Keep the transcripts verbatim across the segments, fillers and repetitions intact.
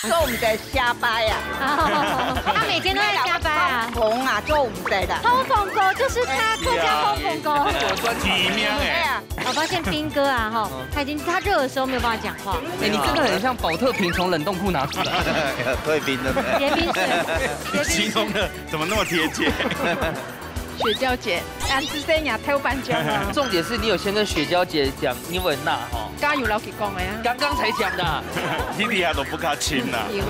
做毋得下擺啊。哦，他每天都在加班啊。通膨啊，做毋得啦。通膨哥就是他，客家通膨哥。有專题名哎，哎呀，我发现斌哥啊，哈，他已经他热的时候没有办法讲话，哎，你真的很像宝特瓶从冷冻库拿出来。退冰了没？结冰水，结冰水。形容的怎么那么贴切？雪娇姐，俺是这样偷搬家吗？重点是你有先跟雪娇姐讲英文呐，哈，加油老给讲的呀。刚刚才讲的啊。你底下都不卡亲呐。有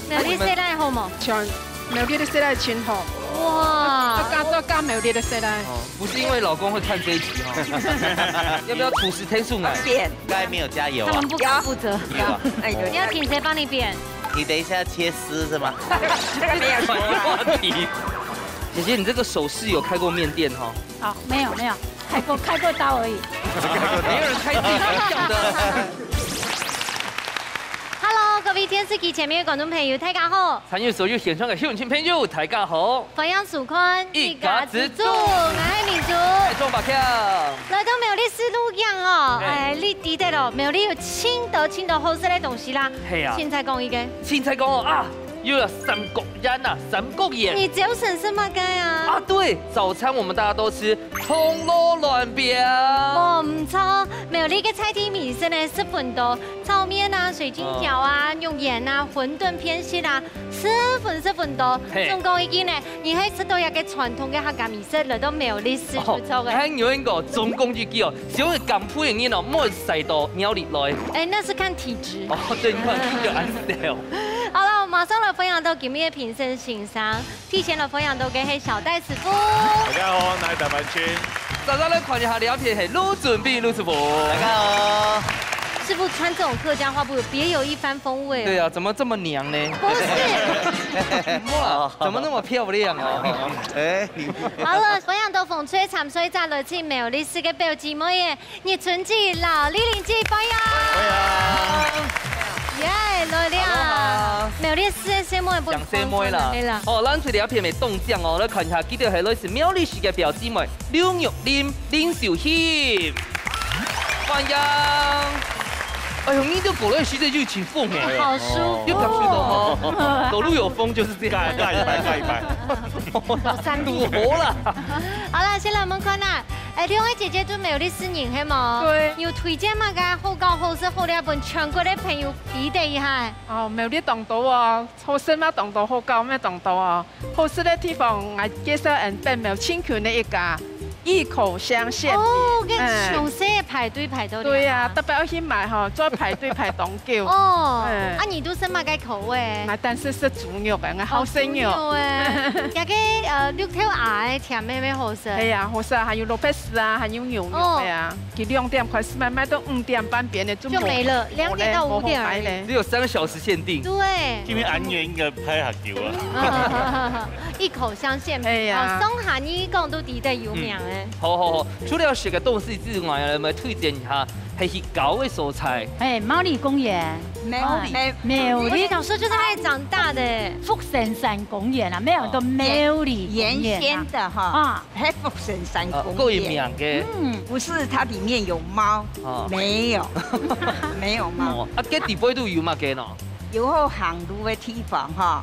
苗栗世代好吗？像苗栗的世代亲吼，哇，加做加苗栗的世代。哦，不是因为老公会看这一集哦，要不要土石天数买？变。刚才没有加油啊他们？不敢负责。有啊，哎，对你要请谁帮你变？你等一下切丝是吗？没有错啊。话题。姐姐，你这个手势有开过面店哈？哦，没有没有，开过开过刀而已。没有人开自己玩笑的。 Hello，各位电视机前面的观众朋友，大家好，参与所有线上的乡亲朋友，大家好。欢迎收看一家之煮我是明珠。哎，中八票。来到苗栗市露營哦，嘿哎，你知得咯，苗栗有盡多盡多好食个東西啦。嘿啊凊彩講一個，凊彩講哦啊，又有三角宴啊，三角宴。你朝晨食麼个啊？啊，对，早餐我们大家都吃铜锣卵饼。哦，毋錯，苗栗个在地美食呢，十分多，炒麵啊、水晶饺啊、肉圓啊、馄饨、偏食啊，十分十分多。嘿總講一句呢，你係食到一個傳統个客家美食，來到苗栗市就著个。還有一个總講一句哦，想要減肥的人哦，莫使到苗栗來。哎，那是看體質。哦，對，你看就安哦。好了，馬上來分享到今日个評審先生，提前來分享到个係小戴師傅。大家好，我是大白青。大家來看一下，這片係盧準備盧師傅。大家好。師傅穿這種客家花布，別有一番風味。對啊，怎麼這麼娘呢？不是，哇，怎麼那麼漂亮啊？哎，你好了，歡迎到紅隊參賽者來自苗栗市个表姊妹耶，葉春姊、劉麗玲姊，歡迎。耶，來了。苗栗市个細妹不講細妹啦對啦。。哦，咱出這片个動向哦，來看一下，記得係來自苗栗市个表姊妹劉玉玲、林秀欣。歡迎。哎喲，你都過來時節就有清風哎。好舒服。有感受到哦，走路有風就是這樣。蓋蓋一擺，蓋一擺。老三弟。堵活了。好了，先來問看啦。哎，兩位姐姐都苗栗市人係無？對有推薦麼个好搞好食好料分全國个朋友知得一下？哦，苗栗當多哦，好食嘛當多，好搞嘛當多哦。好食个地方，𠊎介紹俺北苗新區个一家一口香餡餅。哦，該哎詳細个排隊排到了。對呀，特別愛去買吼，做排隊排當久。哦，哎啊，你都食麼个口味？買單是食豬肉个，𠊎好食肉。哦，豬肉哎，這個呃綠豆芽个甜美美好食。係啊，好食啊，還有蘿蔔絲啊，還有牛肉个啊。佢兩點開始賣，賣到五點半邊个就就沒了，兩點到五點而已。無咧。只有三個小時限定。對。因為恁遠應該排較久啊。一口香餡餅，哎呀哦，上下你講都知得有名哎。好好好，除了食个東西之外，有沒有推薦一下係去搞个所在？哎，毛里公園，苗栗苗栗我小時候就在那裡長大的。福生山公園啊，沒有，都苗里公園啊。原先的哈，啊，黑福生山啊，公夠有園，名个。嗯，不是它裡面有貓，哦沒有，沒有貓。哦，啊，該底背都有麼个喏？有好行路的地方哈，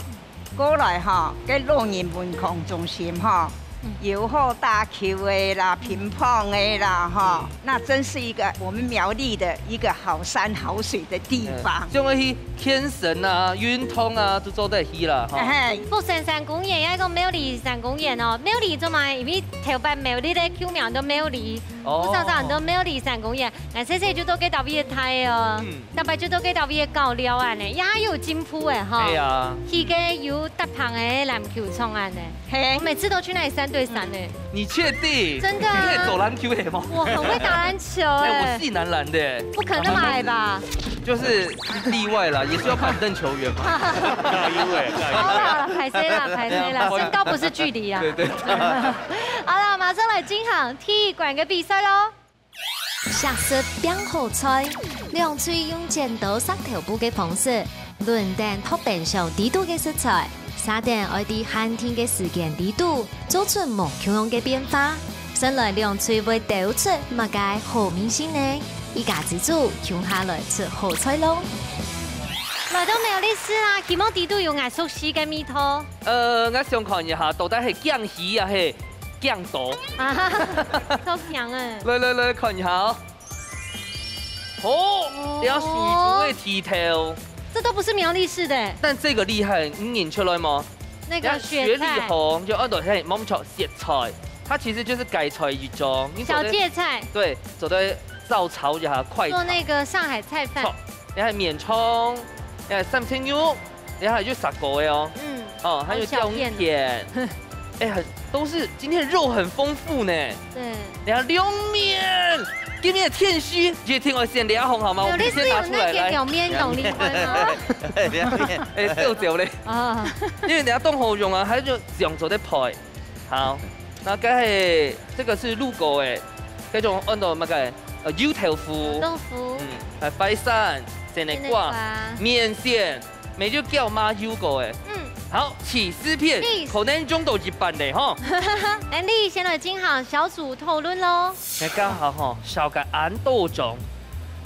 過來哈，該老人文康中心哈，有好打球的啦、乒乓的啦哈，那真是一個我們苗栗的一個好山好水的地方。像該去天神啊、運動啊，都做得去啦，哈。嘿，福生山公園，也係講苗里山公園哦。苗里做麼个？因為頭擺苗栗个舊名叫苗里，哦故所有人都苗里山公園。𠊎細細就到該搭位个大个哦，嗯大擺就到該搭位个搞尞恁呢，也有進步哎哈。對啊。去个有搭棚个籃球場恁呢。嘿我，每次都去那裡三對三呢。你確定？真的啊你可以走籃球的嗎？我很會打籃球哎，哎我，是男籃的，不可能那麼矮吧？就是例外啦，也是要板凳球員嘛。加油哎，加油！好了好了，敗勢啦，敗勢啦，身高不是距離啊。對對。好了，馬上來進行第一關个比賽咯。食食拚好菜，兩隊用剪刀石頭布个方式，輪等擇分上知肚个食材，續等愛在限定个時間裡肚，做出無共樣个變化。先來兩隊會鬥出麼个好味緒呢？一家之煮，共下來食好菜咯！來到苗栗市啊，希望知道有𠊎熟悉个味道。呃，𠊎想看一下，到底係驚喜也係驚到？啊，都驚欸。來來來，看一下哦。哦，這係西部个地頭。這都不是苗栗市的欸。但這個厲害，你認出來嗎？那個雪菜。雪裡紅，就安到係，無錯，雪菜，它其實就是芥菜一種。你做得，小芥菜。對，做得照炒一下，快炒。做那個上海菜飯。炒，你還有麵腸，你還有三層肉，你還有石膏的哦。嗯，哦，還有好小片哦。椒魚片。哎，很，都是，今天肉很豐富呢。對。你看涼麵，今天的天氣，一定愛先涼紅好嗎？我們先拿出來，有類似有那個來。涼麵有厲害嗎？涼麵。哎，笑笑咧。啊。因為等下當好用啊，還有這樣做得配。好，那該係，這個是滷過的，該種安到麼个？呃，油豆腐。豆腐。嗯，還有花生、西瓜、西瓜。麵線。 乜就叫麻油過欸。嗯。好，起司片，起司。可能用到一半咧吼。Andy，先來進行小組討論咯。哎，剛好吼，紹介恁多種，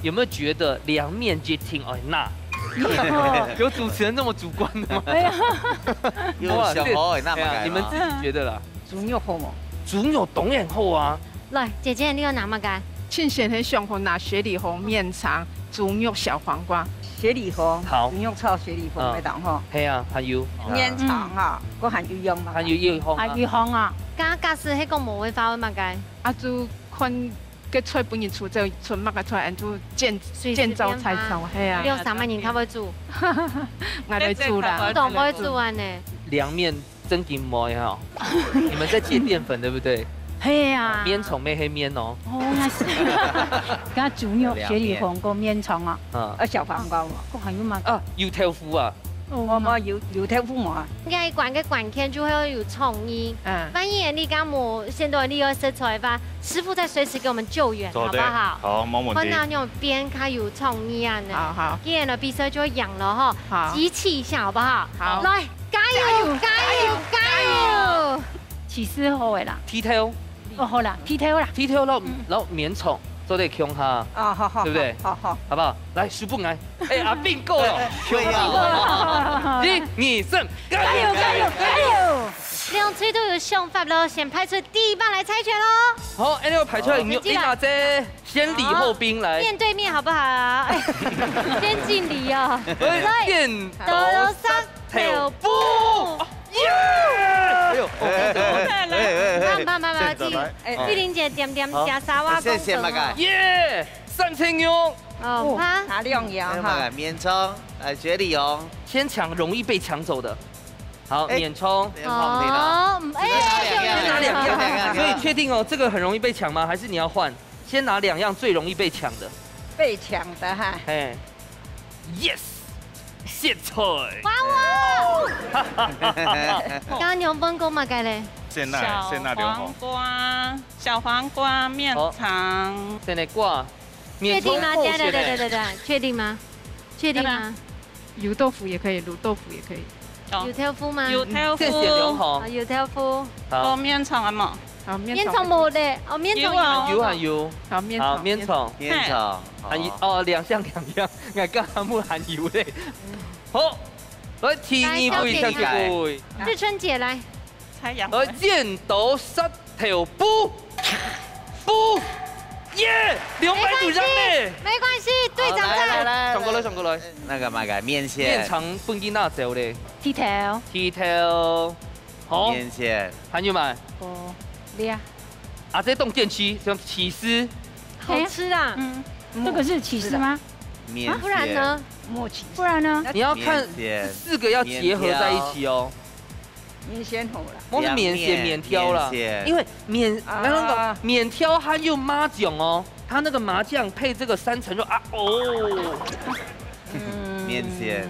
有沒有覺得涼麵一定愛拿？有。有主持人這麼主觀的嗎？沒有。有想好欸，那麼改嗎？哎呀，你們自己覺得啦。 豬肉好無？豬肉當然好啊。來，姐姐，你有拿麼个？盡先係想好拿雪裡紅、麵腸、豬肉、小黃瓜。雪裡紅，好。豬肉炒雪裡紅，嗯。會當好。係啊，還有。麵腸啊，嗯。還有一項嘛。還有一項啊。還有一項啊。剛剛假使係講無个話，會麼个？啊，就看該菜本人出，就出麼个菜，就見，隨，見招拆招，隨便嘛。係啊。你有三個人較會煮？𠊎來煮啦。你當會煮啊呢？涼麵 正經毋會吼。你們在戒澱粉，對不對？係啊。麵腸乜係麵哦。哦，該係。該豬肉、雪裡紅个麵腸啊。嗯。啊，小黃瓜嘛。哦，還有嗎？啊，油豆腐啊。哦，無，無，油，油豆腐無啊。應該關个關鍵就會有創意。嗯。萬一你講無，現在你有食材个話，師傅再隨時給我們救援，做得。好不好？好，沒問題。看哪樣變較有創意啊呢。好，好。既然呢，比賽就會贏了吼，好。集氣一下好不好？好。來， 加油，加油，加油，加油！加油！起司好个啦。剃頭。哦，好啦，剃頭啦。剃頭摎，嗯。摎麵腸做得共下，哦，好，好，對不對？好，好，好。好不好？來，輸分𠊎。哎，阿斌夠了。哎，可以啊。一、二、三，加油，加油，加油！兩隊都有想法了，先派出第一棒來猜拳咯。好，恁樣排出來，哦，你拿這。 先禮後兵來。好，面對面好不好？先敬禮哦。哎，來，剪刀石頭布。耶！哎呦，哎，哎，哎，慢慢慢慢，這，哎，玉玲姐點點，好。加沙瓦，謝謝，公公哦。耶！三千元。哦，哦，怕？拿兩樣哈。哎，麵腸，哎，雪裡紅。先搶容易被搶走的。好，哎，麵腸。先放平了。哦，嗯，哎，拿兩樣，有，有，有，有。所以確定哦，這個很容易被搶嗎？還是你要換？ 先拿兩樣最容易被搶的。被搶的哈。嘿。Yes！現在。哇哦！剛剛你有問過麼个嘞？先拿，先拿兩項。小黃瓜，小黃瓜，麵腸。好。先來掛。確定嗎？麵腸，等下，等下，等下，等下，確定嗎？確定嗎？等下。 油豆腐也可以，滷豆腐也可以。哦。油豆腐嗎？油豆腐。謝謝劉紅。啊，油豆腐。好。哦，麵腸啊嘛。好，麵腸。麵腸無咧，哦，麵腸有。有啊，有啊，有。好，麵腸。好，麵腸。麵腸。還有，哦，兩項，兩項，𠊎剛剛沒有還有咧。好，來，第二位，來，小姐，第二位。志春姐來。 猜仰般。來，剪刀石頭布，布，耶，兩百度上呢。沒關係，沒關係，隊長在。好，來，來，來，上過來，上過來。那個麼个，麵線。麵腸本身拿走咧。剃頭。剃頭。好。麵線。還有嗎？哦，了。啊，這當堅持，像起司。好吃啊。嗯，這個是起司嗎？麵線。啊，不然呢？不然呢？你要看麵線，四個要結合在一起哦。麵條。 麵線好啦。無係麵線，涼麵，麵條啦。麵線。因為麵，啊。那個麵條還有麻醬哦，它那個麻醬配這個三層肉啊，哦。嗯。麵線。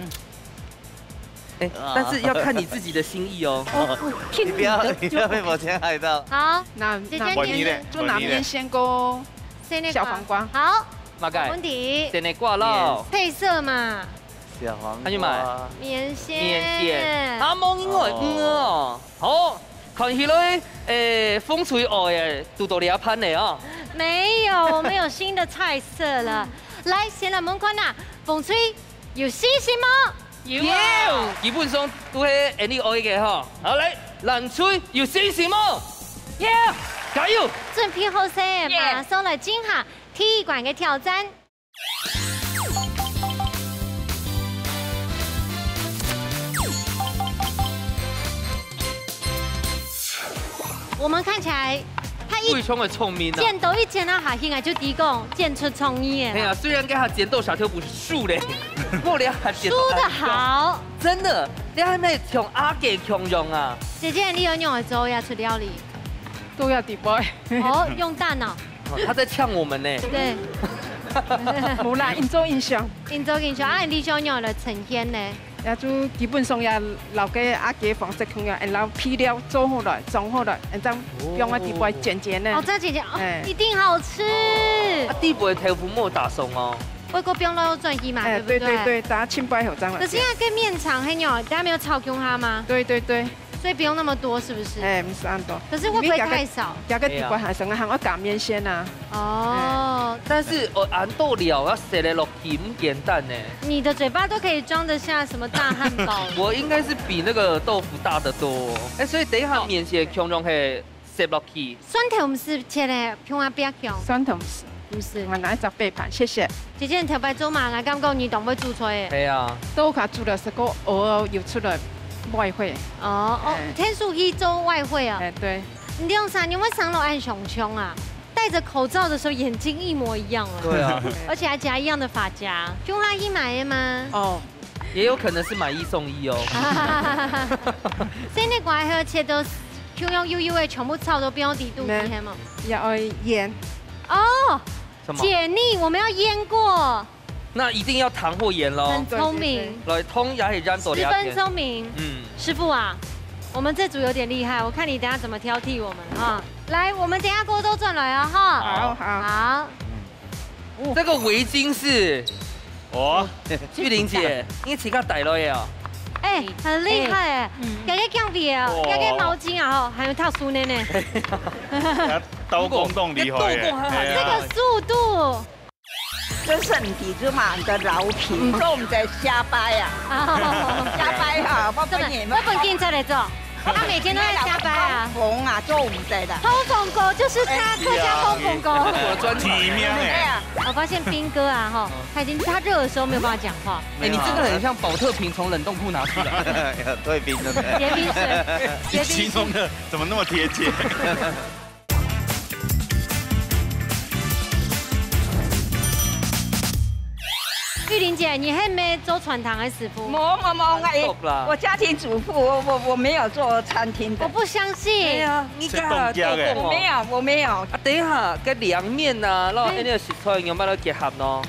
哎，啊。但是要看你自己的心意哦。哦，你不要，你不要被某天害到。好，那，姐姐，那，你呢？就拿麵線跟，先那個。小黃瓜。好，麼个？沒問題。先來掛咯。配色嘛。 小黃瓜。還有嗎？麵線。麵線。啊，無人愛，哦。嗯哦。好，看起來，誒，紅隊愛个，堵到這盤了哦。沒有，我們有新的菜色了。來，先來問看啊，紅隊，有信心無？有。基本上都係恁樣愛个吼。好，來，藍隊有信心無？有。加油！準備好勢，馬上來進行第一關个挑戰。 我們看起來，他一非常的聰明啊。剪刀一剪到下去，應該就知講剪出創意了。哎呀，雖然該下剪刀下頭毋係樹咧，毋過你還剪刀，梳得好。真的，你還沒像阿姐共樣啊。姐姐，你有用的時候要出料理。都要底背。哦，用大腦。哦，他在嗆我們呢。對。無啦，應做應像。應做應像，啊，你想用來呈現呢？ 也就基本上也摎該阿姐方式共樣，然後配料做好來，裝好來，然後放在底背煎煎呢。哦，這樣煎煎，哦，哎。一定好吃。啊，底背豆腐無打鬆哦。會過放落轉去嘛，哎，對不對？對對對，大家浸擺好這樣來煎。可是因為該麵腸還有，大家沒有炒共下嗎？對對對。所以不用那麼多，是不是？哎，毋使恁多。可是會不會太少？因為這個，這個底背還係還愛加麵線啊。 哦，但是，哦，恁多料要塞得落去，毋簡單呢。你的嘴巴都可以裝得下什麼大漢堡。我應該是比那個豆腐大得多。哎，所以等一下麵線共樣係塞落去。蒜頭毋使切个，共下煸共。蒜頭毋使。毋使。𠊎拿一隻白盤，謝謝。姐姐，你頭擺做麼个？𠊎感覺你當會煮菜个。係啊。都較煮了，是個偶爾有出來外燴。哦，哦，哎。天數去做外燴啊？哎，對。你兩儕仰會生到恁相像啊？ 戴著口罩的時候眼睛一模一樣了。對啊。而且還夾一樣的髮夾，就阿姨買的嗎？哦。也有可能是買一送一哦。所以那個還要切到，就用幼幼的全部炒到變到底肚裡，沒，係嗎？也愛醃。哦，什麼？解膩，我們要醃過。 那一定要糖或鹽咯。很聰明。對，對，對。來，糖也係醃到了解。十分聰明。嗯。師傅啊，我們這組有點厲害，我看你等下怎麼挑剔我們啊。來，我們等下鍋都轉來啊，哈。好，好。好。嗯。這個圍巾是，哦。玉玲姐，你自家帶來的哦。哎，很厲害哎，嗯。這個降皮啊，哇。這個毛巾啊，吼，還有套書呢呢。刀工當厲害耶。刀工還，哎呀。這個速度。 真係毋知做麼个摎品，毋做毋得下擺啊。哦。下擺啊，我分你，這本，這本警察來做，他每天都在加班啊。通風啊，做毋得的。通風哥就是他，客家通風哥。哎呀。我專題。對啊。我發現斌哥啊，吼，他已經，他熱的時候沒有辦法講話。哎，你真的很像寶特瓶從冷凍庫拿出來。對，冰的。結冰水，結冰水。形容得怎麼那麼貼切？ 玉玲姐，你係毋係做餐廳个師傅？無，無，無，我，我家庭主婦，我，我，我沒有做餐廳的。我不相信。哎呀，你敢講哦？我沒有，我沒有。啊，等一下，該涼麵啊，摎恁樣个食材，仰般來結合呢？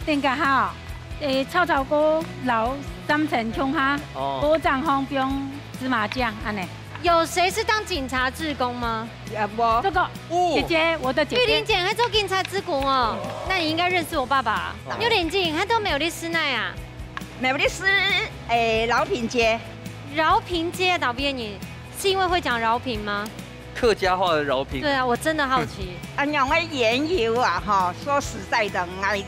等下哈，誒，炒炒鍋，摎三層共下，哦。鍋頂項放芝麻醬，恁呢。 有誰是當警察志工嗎？也無。這個，哦。姐姐，我的姐姐。玉玲姐還做警察志工哦，那你應該認識我爸爸啊。哦。玉玲姐，你還都沒有認識那啊？沒有認識，誒，饒平姐。饒平姐到邊呢？是因為會講饒平嗎？客家話的饒平。對啊，我真的好奇。啊，仰會緣由啊，吼，說實在的，𠊎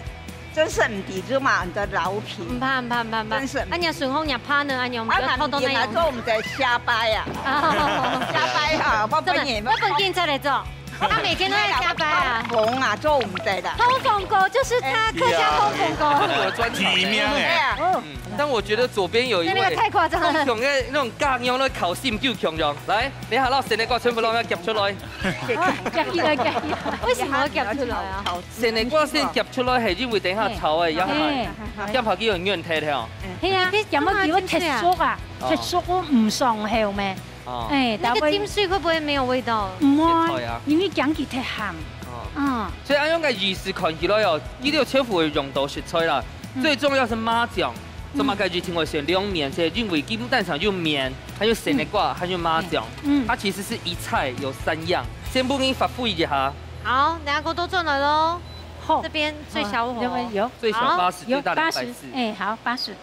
真係毋知做麼个饒平。毋怕，毋怕，毋怕，毋怕。真係毋知。啊，若順風若怕呢，啊，若毋知啊，靠到那樣。做毋得下擺啊。哦。下擺啊，我本人，這本，這本警察來做，他每天都在加班啊。通風啊，做毋得的。通風哥就是他，哎。客家通風哥。哎呀。我專題名哎。對啊。哦。嗯，但我覺得左邊有一位，那個太誇張了。共樣个那種家娘咧，考試毋夠強樣。來，等一下，摎生个歌全部摎佢夾出來。夾起來，夾起來。為什麼要夾出來啊？ 生个歌先夾出來，係因為等下炒个，嘿。然後嘛，嘿。夾下去有軟忒忒哦。係啊，你夾下去會忒熟啊，哦。忒熟毋爽口咩？哦。哎，那個浸水會不會沒有味道？毋會，食材啊。因為驚佢忒鹹。哦。嗯。所以恁樣个意思看起來哦，佢兜全部會用到食材啦。嗯。最重要係麻醬，嗯。做麼个一定會選涼麵，係因為基本上有麵，還有生个瓜，嗯。還有麻醬。嗯。它其實是一菜有三樣，先分你發揮一下。 好，等下鍋都轉來咯。好。這邊最小火。好，這邊有。最小八十，好。最大兩百四。有八十，哎，好，八十。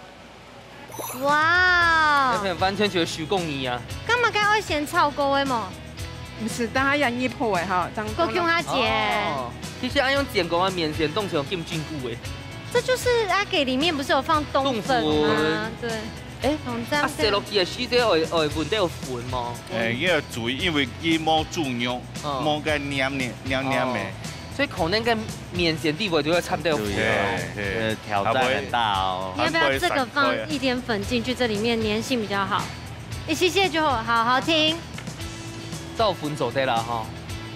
哇！小朋友完全就係手工藝啊。該麼个愛先炒過个無？毋係，等下愛入好个吼，正過共下煎。哦，其實恁樣煎過个麵線，當成有金針菇个。這就是阿給裡面不是有放冬粉嗎？冬粉。對。哎，紅糟的。啊，食落去个時節會，會聞到有粉無？哎，你要注意，因為佢無注肉，嗯。無該黏黏，黏黏的。哦。所以可能該麵線底背都會摻到粉。對啊，對。呃，挑戰很大哦。你要不要這個放一點粉進去，這裡面黏性比較好？一息息就好，好，好，停。照粉做得啦，吼。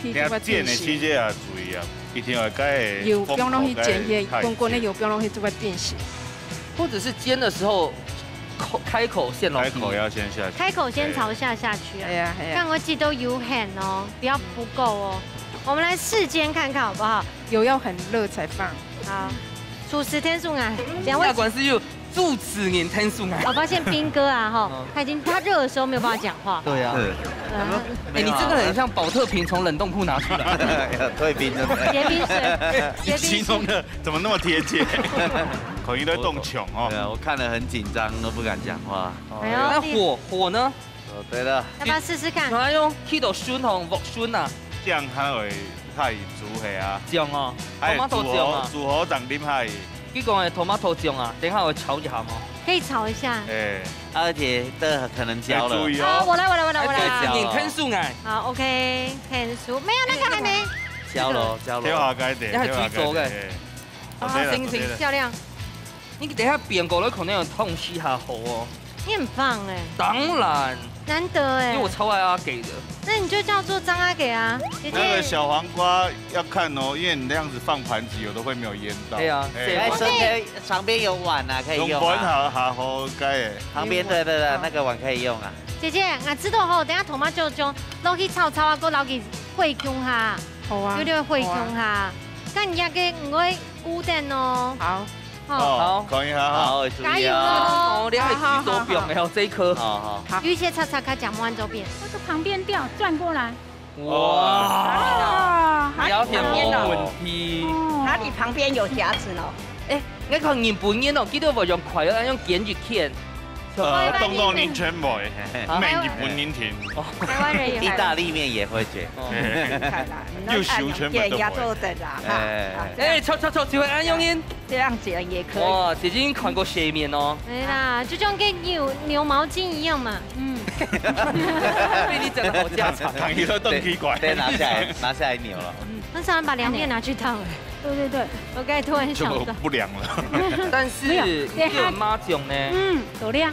你這个煎个時節啊，注意啊，一定要該个油放落去煎，滾滾个油放落去，這个變形。或者是煎的時候，口，開口先落去。開口要先下去。開口先朝下下去啊。哎呀，哎呀。看我記得有很哦，不要不夠哦。我們來試煎看看好不好？油要很熱才放。好，廚師添手啊，兩位那管是有主持人添手啊。我發現斌哥啊，哈，嗯。他已經，他熱的時候沒有辦法講話。對啊。是。對啊。哎，你這個很像寶特瓶從冷凍庫拿出來。退冰了。結冰水，結冰水。形容得怎麼那麼貼切？口音都會凍窮哦。對啊，我看了很緊張，都不敢講話。哎呦，那火，火呢？哦，對了。要不要試試看？哎呦，去到酸吼，鑊酸啊。醬還會下去煮係啊。醬哦，還有tomato醬啊。煮好，煮好正淋下去。佢講个tomato醬啊，等下會炒一下嗎？可以炒一下。哎。而且這可能焦了。哎，注意哦。好，我來，我來，我來，我來。哎，對，焦了。你添手哎。好，OK，添手。沒有，那個還沒。焦了，焦了。跳下該點，那還煮熟的。跳下該點，哎。啊，OK了，行行，OK了。漂亮。 你等一下變過來可能有痛死下火哦。你很棒哎。當然。難得哎。因為我超愛阿給的。那你就叫做張阿給啊，姐姐。那個小黃瓜要看哦，因為你那樣子放盤子，有的會沒有醃到。對啊，哎。哎，旁邊有碗啊，可以用啊。用碗下，下火該欸。旁邊，對，對，對，那個碗可以用啊。姐姐，𠊎知道吼，等下tomato醬落去炒炒啊，過撈去火強下。好啊。有點火強下。好啊。但你那個毋會 久等哦。好。好。哦，可以，好，好。好，注意啊。加油哦。哦，你還有手錶沒有？這一顆。好，好。好。有一些叉叉卡講完左邊。那個旁邊掉，轉過來。哇。啊，你要點沒問題。哦。哪裡旁邊有夾子哦？哎，你看日本人哦，佢都會用筷仔，用剪一片。 呃，當當人全會，嘿，嘿。毋係日本人聽。哦。台灣人也會。義大利麵也會捲。哦。嘿，嘿，嘿。看啦，你都又修全部都會。哎，做得啦，哈。哎。啊，這樣。哎，錯，錯，錯，就會恁樣音。這樣剪也可以。哇，姐姐已經看過世面哦。沒啦，就像跟扭，扭毛巾一樣嘛。嗯。被你講得好家常。糖油都更奇怪。對，對，拿下來，拿下來扭了。嗯。那想把涼面拿去燙了。對，對，對。我剛才突然想到。就不涼了。但是，沒有，等一下，你有麻醬呢？嗯，有涼。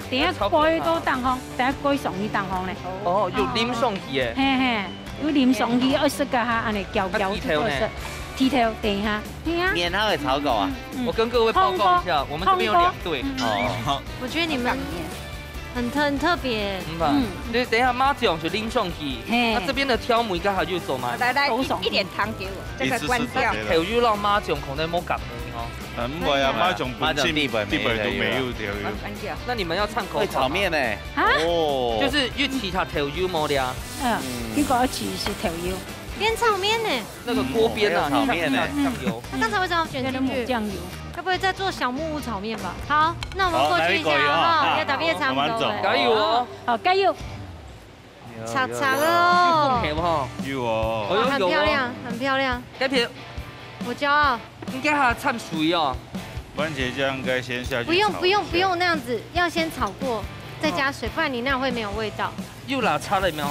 等下蓋到頂方，等下蓋上去頂方咧。哦，有淋上去耶。嘿嘿，有淋上去，愛食个哈，恁樣攪攪就好食。啊，豬頭呢？豬頭，等一下。係啊。麵還會炒過啊？嗯，嗯。我跟各位報告一下，燙過，我們這邊有兩隊。燙過。嗯。哦。我覺得你們很特，很特別。嗯吧。嗯。所以等一下麻醬就淋上去，嘿。那這邊的挑母應該還有做嗎？來，來，一，一點糖給我，這個關掉。你試試就對了。豆油摎麻醬可能無合味哦。 嗯，毋會啊，麻醬本身，麻醬底背沒有豆油。底背都沒有豆油。關掉。那你們要摻口味嗎？會炒麵呢。啊？哦。就是又其他豆油無了。嗯，嗯。結果要其實豆油。邊炒麵呢。那個鍋邊啊，嗯，還有炒麵呢。醬油。他剛才為什麼要捲進去？那個抹醬油。該不會在做小木屋炒麵吧？好，那我們過去一下哈，好，哪裡過去哈？要打邊爐差不多了。好，我們走。加油哦。好，加油。 有，有，有。赤赤哦。有哦。哇，很漂亮，很漂亮。該片。我驕傲。應該還摻水哦。番茄醬應該先下去炒一下。不用，不用，不用那樣子，要先炒過，再加水，哦。不然你那樣會沒有味道。有啦，差了沒有？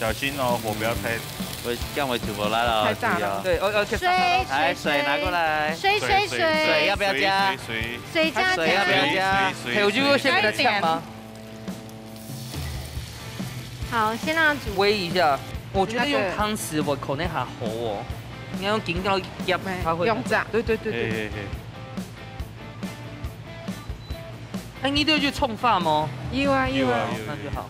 小心哦，火不要太，嗯。會，這樣會煮不爛哦，太大了。注意哦。對，哦，哦，可以。水，來，水，水拿過來。水，水，水。水要不要加？水，水，水。水加，水要不要加？水，水，水，水。哎，我就先給它嗆嗎？加一點。 好，先讓它煮。煨一下，我覺得用湯匙我可能還好哦，應該用緊刀夾，它會，用這樣。對，對，對，對。嘿，嘿，嘿。哎，你都有去沖飯嗎？有啊，有啊。有啊，有啊。那就好。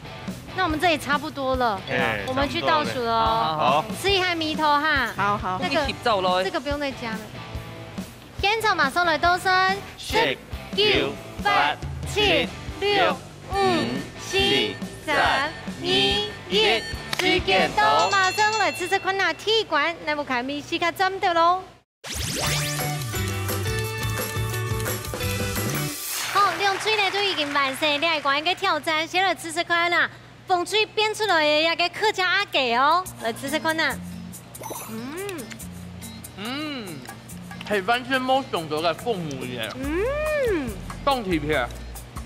那我們這裡差不多了，哎，我們去倒數了哦。差不多了。好，好，好。試一下味道哈。好，好。那個，你去照咯。這個不用再加了。 現場馬上來倒算，十、九、八、七、六、五、四、三、二、一，時間到，馬上來試試看啊，第一關，來，𠊎看味緒較讚兜囉。好，涼水呢，就已經完成這一關个挑戰，先來試試看啊。 紅隊變出來个這個客家阿給哦，來試試看啊。嗯。嗯。係完全無想到个風味耶，嗯，當特別。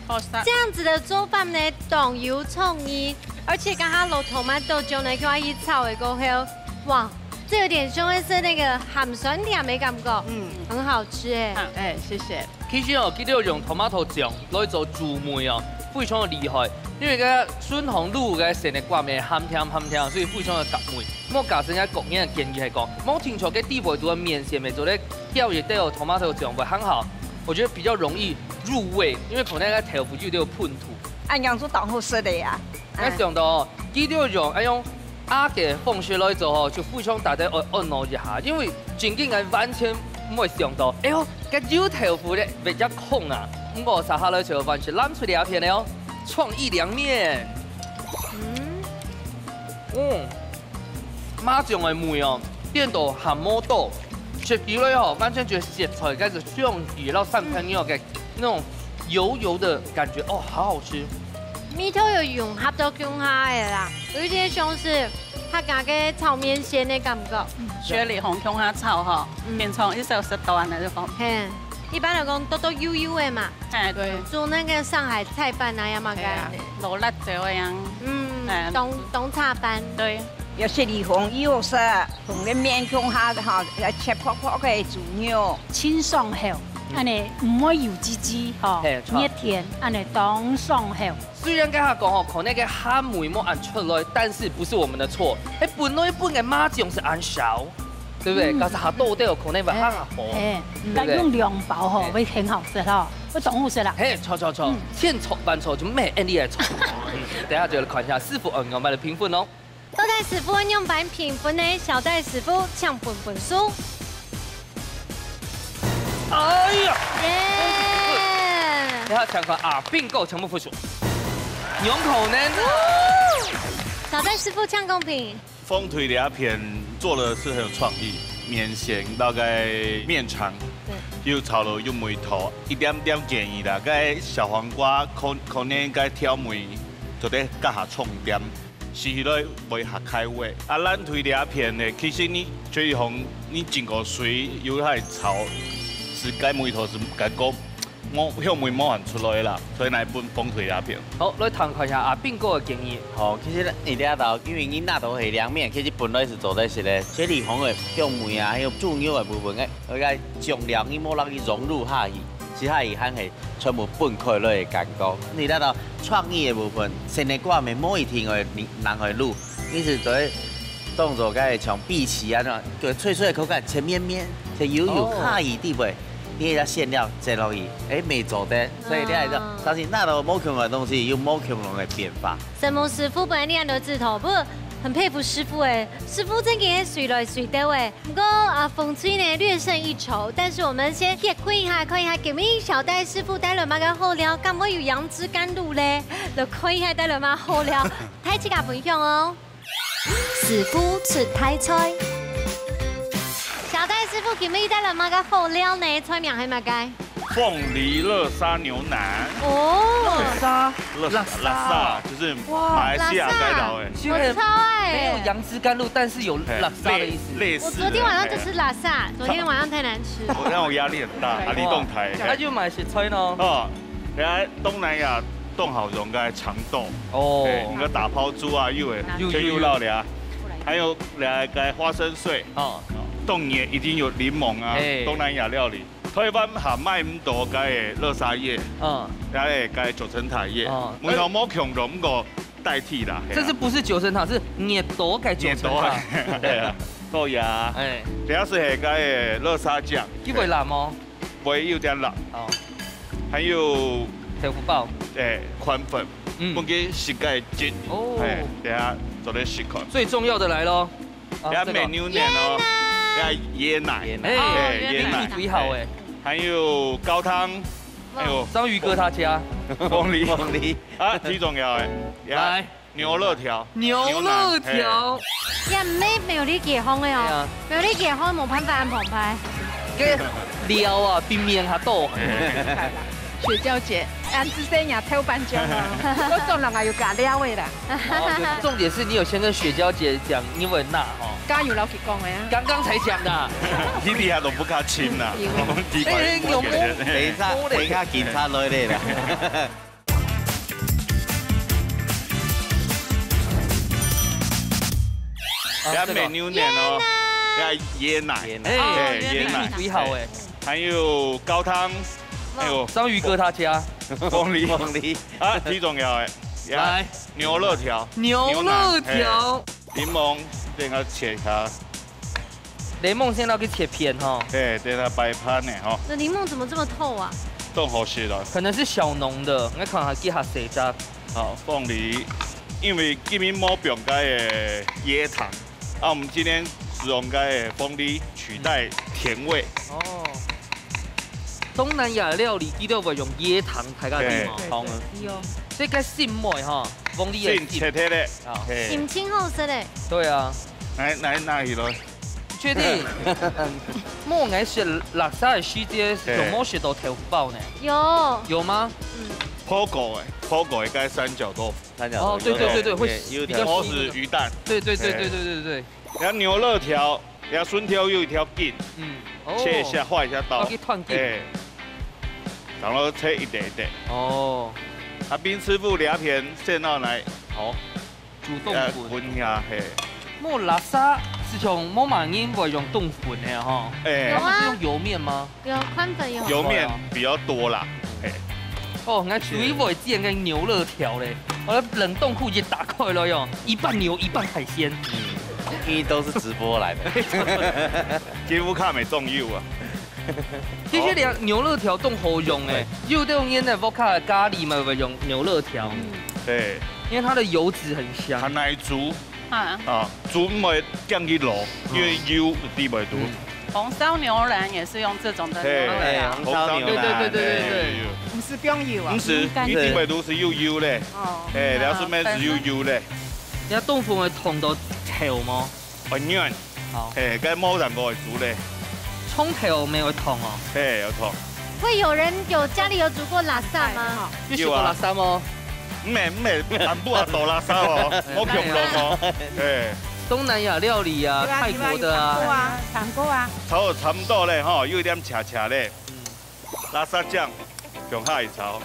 好食。這樣子的做法呢，當有創意，而且剛剛落tomato醬呢，叫佢炒个過後，哇，這有點像是那個鹹酸甜的感覺，嗯，很好吃哎。哎，謝謝。其實哦，佢兜用tomato醬來做主味哦，非常的厲害，因為該酸紅滷个生个瓜咩鹹甜鹹甜，所以非常的合味。 莫假使人家國人个建議係講，無聽著个地位都係麵線，乜做得調一調tomato醬會很好。我覺得比較容易入味，因為可能該豆腐乳都有噴塗。恁樣就當好食个呀。該想到哦，佢就用，哎用壓个方式來做吼，就非常大家愛按捺一下，因為正經个完全毋會想到，哎喲，該油豆腐咧，會遮空啊。毋過接下來就完全攬出這片了哦，創意涼麵。嗯。嗯。 麻醬个味哦，顛倒還無到，食起來吼，完全就係食材，該係香氣，然後三朋友个那種油油的感覺，哦，好好吃。味道有融合到共下个啦，有一點像是客家个炒麵線个感覺。雪裡紅共下炒吼，嗯。變成一小食段个就講。嘿，一般來講，都都油油个嘛。 哎，對。煮那個上海菜飯啊，要麼个。哎呀，落辣椒个樣。嗯，哎。東，東茶飯。對。有雪裡紅又好食，同个麵共下吼，要切薄薄个豬肉。清爽口，嗯。恁呢毋會油滋滋吼，嘿，著。熱天，恁呢當爽口。雖然剛剛講吼，可能該鹹味無恁出來，但是不是我們的錯，哎，本來本个麻醬係恁少。 對不對？嗯。假使下多兜可能會較好，哎，哎，對不對？你用兩包吼，哎。會很好食吼，會當好食啦。嘿，著，著，著，嗯。千錯萬錯就毋係恁樣个錯。等下就來看一下師傅，呃，我們的評分哦。到底師傅愛仰般評分呢？小戴師傅請分分數。哎呀！耶！等下請看阿斌哥請分數。有可能啊。小戴師傅請公平。 鳳腿這片做得係很有創意，麵線到該麵腸，對。又炒到有味道，一點點建議啦，該小黃瓜可，可能該調味做得加下重點，食起來會較開胃。啊，爛腿這片呢，其實你最好你浸過水，又來炒，係該味道係感覺 無，香味無恁出來啦，所以來分鳳腿這片。好，來聽看一下阿斌哥个建議。好，其實你這兜，因為你拿到係涼麵，其實本來係做得食个，這裡向个香味啊，還有豬肉个部分，該，該醬料你無讓佢融入下去，其他佢還係全部分開來个感覺。你這兜創意个部分，生个瓜乜無一定愛拿來滷，你係做得當做該像荸薺啊，那種脆脆个口感，切綿綿，切幼幼，哦。下去底背。 你个餡料擠落去，哎，乜做得。所以你還係，啊。相信拿到無共樣个東西，有無共樣个變化。承蒙師傅本來你恁多指導，不過很佩服師傅哎，師傅真个係隨來隨到哎。不過啊，紅隊呢略勝一籌，但是我們先歇睏一下，看一下今晡日小戴師傅帶來麼个好料，敢會有楊枝甘露咧？來看一下帶來麼个好料，大自家分享哦。 師傅出大菜。小戴師傅，今晡日帶來麼个好料呢？菜名係麼个？鳳梨叻沙牛腩。哦。叻沙，叻，叻沙，叻沙，就是馬來西亞該頭个。哇。我超愛。沒有楊枝甘露，但是有，嘿，叻沙的意思。類，類似的，我昨天晚上就吃叻沙，嘿。昨天晚上太難吃。我，那我壓力很大，壓力動態。哇，那就買些菜咯。哦，人家東南亞 當好用个長豆。哦。嘿，你个打拋豬啊，又會，有，就又落了啊。有，有。還有來个花生碎。哦。當然一定有檸檬啊，哎。東南亞料理。台灣還買毋到个叻沙葉，嗯。還有个九層塔葉，哦。味道無共樣，毋過代替啦，嘿啊。這是不是九層塔？是熱到个九層塔。熱到个，對啊。對啊。哎。這下係个叻沙醬。佢會辣無？ 會有點辣。哦。還有豆腐包。哎，寬粉，嗯。分佢食个汁。哦。哎，等下做得試看。最重要的來咯。啊，等下，這個。美牛奶哦，椰奶。等下椰奶。椰奶。哎，哦，椰奶。哎，椰奶。最好哎。還有高湯，還有章魚哥他家。鳳梨。鳳梨。啊，最重要的，等下。來。 牛肋條。牛肋條。牛腩，嘿。也毋係苗栗街坊个哦。對啊。苗栗街坊無辦法恁澎湃。該料啊，比麵較多。雪嬌姐，恁仔細若豆瓣醬哦，我總共也有加料个啦。哦，對，重點是你有先跟雪嬌姐講，因為那哦。加油，老實講个啊。剛剛才講的。佢底下都不敢親啦，有。講奇怪，哎，有無？等一下，等一下警察來了啦。啊，這個。也美牛奶哦，也椰奶，椰奶。哎，哦，哎，椰奶。椰奶。最好哎。還有高湯，還有章魚哥他家。鳳梨。鳳梨。啊，最重要的，呀，來。牛肋條。牛肋條。牛奶，哎。 檸檬，這個切下。檸檬先拿去切片吼。嘿，等下擺盤呢吼。那檸檬怎麼這麼透啊？當好食了。可能是小農的，𠊎看下幾下細隻。好，鳳梨，因為今日無放該个椰糖，啊，我們今天使用該个鳳梨取代甜味。哦。 東南亞料理，佢兜會用椰糖大家知無？對。糖啊。有。所以該心妹吼，鳳梨个心。心切開咧。啊。嘿。心情好食咧。對啊。來，來，拿起來。確定？莫，𠊎食垃圾个時節，對。有無食到豆腐包呢？有。有嗎？嗯。Pogo个，Pogo个該三角豆腐。三角豆腐。哦，對，對，對，對，會有，有一條比較細那個。或是魚蛋。對，對，對，對，對，對，對。 然後牛肋條，然後順條有一條筋，嗯，哦。切一下，劃一下刀。要去斷筋。哎，然後切一點一點。哦。啊，冰師傅這片先拿來，好。煮豆腐。呃，滾一下，嘿。莫，垃圾係像無麼人會用豆腐个吼。哎。有啊。他們是用油麵嗎？ 有，寬粉有。油麵比較多啦，嘿。哦，𠊎最會煎个牛肋條咧，𠊎冷凍庫一打開來喲，一半牛，一半海鮮。嗯，一都是直播來的。幾乎看沒中油啊。其實連牛肋條都好用欸，有兜人个屋下个咖哩嘛會用牛肋條，嗯。對。因為它的油脂很香。還來煮，啊。啊，煮毋會降去落，因為油滴袂落。嗯。 紅燒牛腩也是用這種的牛肉嘿，啊。紅燒牛腩，對，對，對，對，對，對。嘿，有，有。毋係放油啊？毋係，嗯，一定會都係有油咧。哦。嘿，嗯，了順便係有油咧。你看豆腐會燙到透無？會軟。好。嘿，該無人過會煮咧。蔥頭沒有燙哦。嘿，有燙。會有人有，家裡有煮過拉薩嗎？有食過拉薩無？有啊。 毋係，毋係，全部也倒垃圾哦，莫共樣哦。哎。東南亞料理啊，對啊，泰國的啊。對啊，有看過啊，看過啊。炒到差不多咧吼，有一點赤赤咧。嗯。拉薩醬，放下去炒。